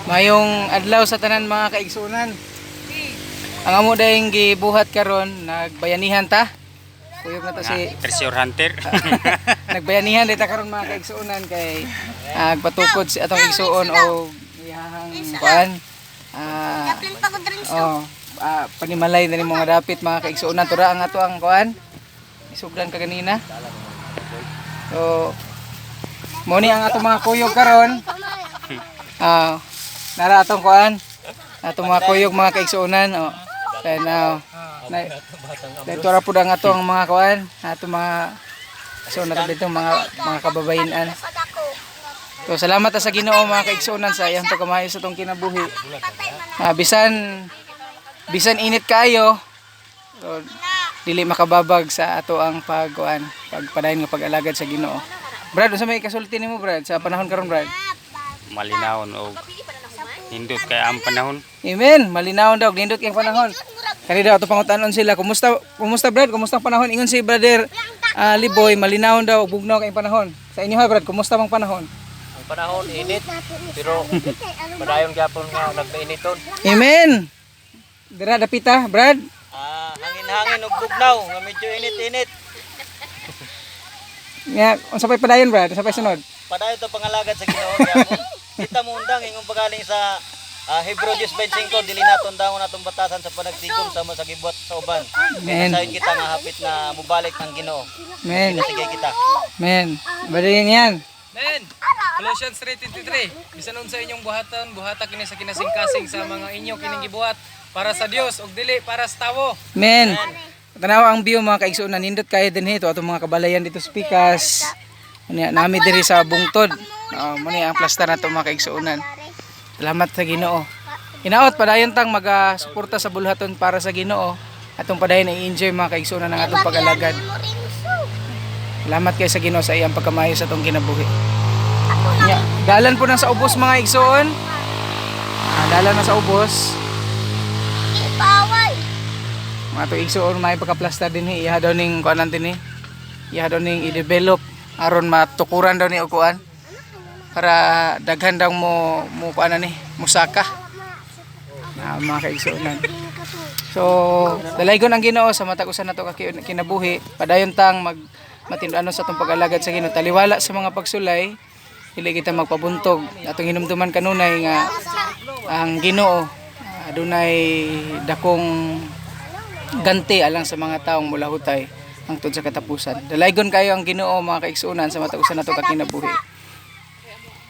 Mayong adlaw sa tanan, mga kaigsunan. Ang amo dayong gibuhat karon, nagbayanihan ta. Kuyog na to si Treasure hunter. Nagbayanihan dita karon, mga kaigsuonan, kay agpatukod si atong igsuon og iyahang kuan. Oh, panimalay na nimo nga dapit, mga kaigsuonan, tura ang ato ang kuan. Isugdan ka ganina. So mo ni ang atong mga kuyog karon. Nara atong kuan. Atong mga kuyog, mga kaigsuonan, oh. Kaya na na dito ra pud ang atong mga kuan, atong mga so na dito mga kababayenan. So salamat ta sa Ginoo, mga kaigsuonan, sa iyang pagkamayo sa atong kinabuhi. Bisan bisan init kayo, so, dili makababag sa ato ang pagkuan, pagpadayon nga pag-alagad sa Ginoo. Brad, unsa may kasulti nimo, Brad, sa panahon karon, Brad? Malinawon og nindot kay ang panahon. Amen. Malinawon daw, nindot kay panahon. Kani daw ato pangutanon sila, kumusta kumusta, Brad? Kumusta ang panahon? Ingon si brother Liboy, malinawon daw, bugnaw kay panahon. Sa inyo ha, Brad, kumusta bang panahon? Ang panahon init, pero padayon gyapon nga nagpainiton. Amen. Dira dapita, Brad. Hangin-hangin ug bugnaw nga medyo init-init. Nga, unsa pay padayon, Brad? Unsa pay sunod? Padayon to pangalagad sa Ginoo gyapon. Kita mo undang ingong pagaling sa Hebreo 10:25, dili naton dangon atong batasan sa panagtigom sama sa gibuhat sa uban. Amen. Sayon kita nga hapit na mobalik ang Ginoo. Amen. Sige kita. Amen. Badayon yan. Men, Colossians 3:23. Bisan unsa inyong buhaton, buhata kini sa kinasingkasing sa mga inyo kining gibuhat para sa Dios ug dili para sa tawo. Men. Tanawa ang view, mga kaigsuonan, nindot kayo din ito atong mga kabalayan dito sa Pikas. Unya nami diri sa bungtod. Oh, mo ni ang plaster nato, mga kaigsuonan. Salamat sa Ginoo. Hinaot padayon tang maga-suporta sa bulhaton para sa Ginoo. Atong padayon ay enjoy, mga kaigsuonan, ang atong pag-alagad. Salamat kay sa Ginoo sa iyang pagkamayo sa atong kinabuhi. Nya, dalan po nang sa ubos, mga igsoon. Dalan na sa ubos. Mga to igsoon, may pagka-plaster din eh. Iha daw ning kuanan din eh. Iha daw ning i-develop aron matukuran daw ni og kuan. Para daghan daw mo mo kuanan ni musaka. Na mga kaigsuonan. So, dalaygon ang Ginoo sa matag usa nato ka kinabuhi. Padayon tang mag matinduanon sa atong pag-alagad sa Ginoo. Taliwala sa mga pagsulay, dili kita magpabuntog. Atong hinumduman kanunay nga ang Ginoo adunay dakong ganti alang sa mga taong mulahutay hangtod sa katapusan. Dalaygon kayo ang Ginoo, mga kaigsuonan, sa matag usa nato ka kinabuhi.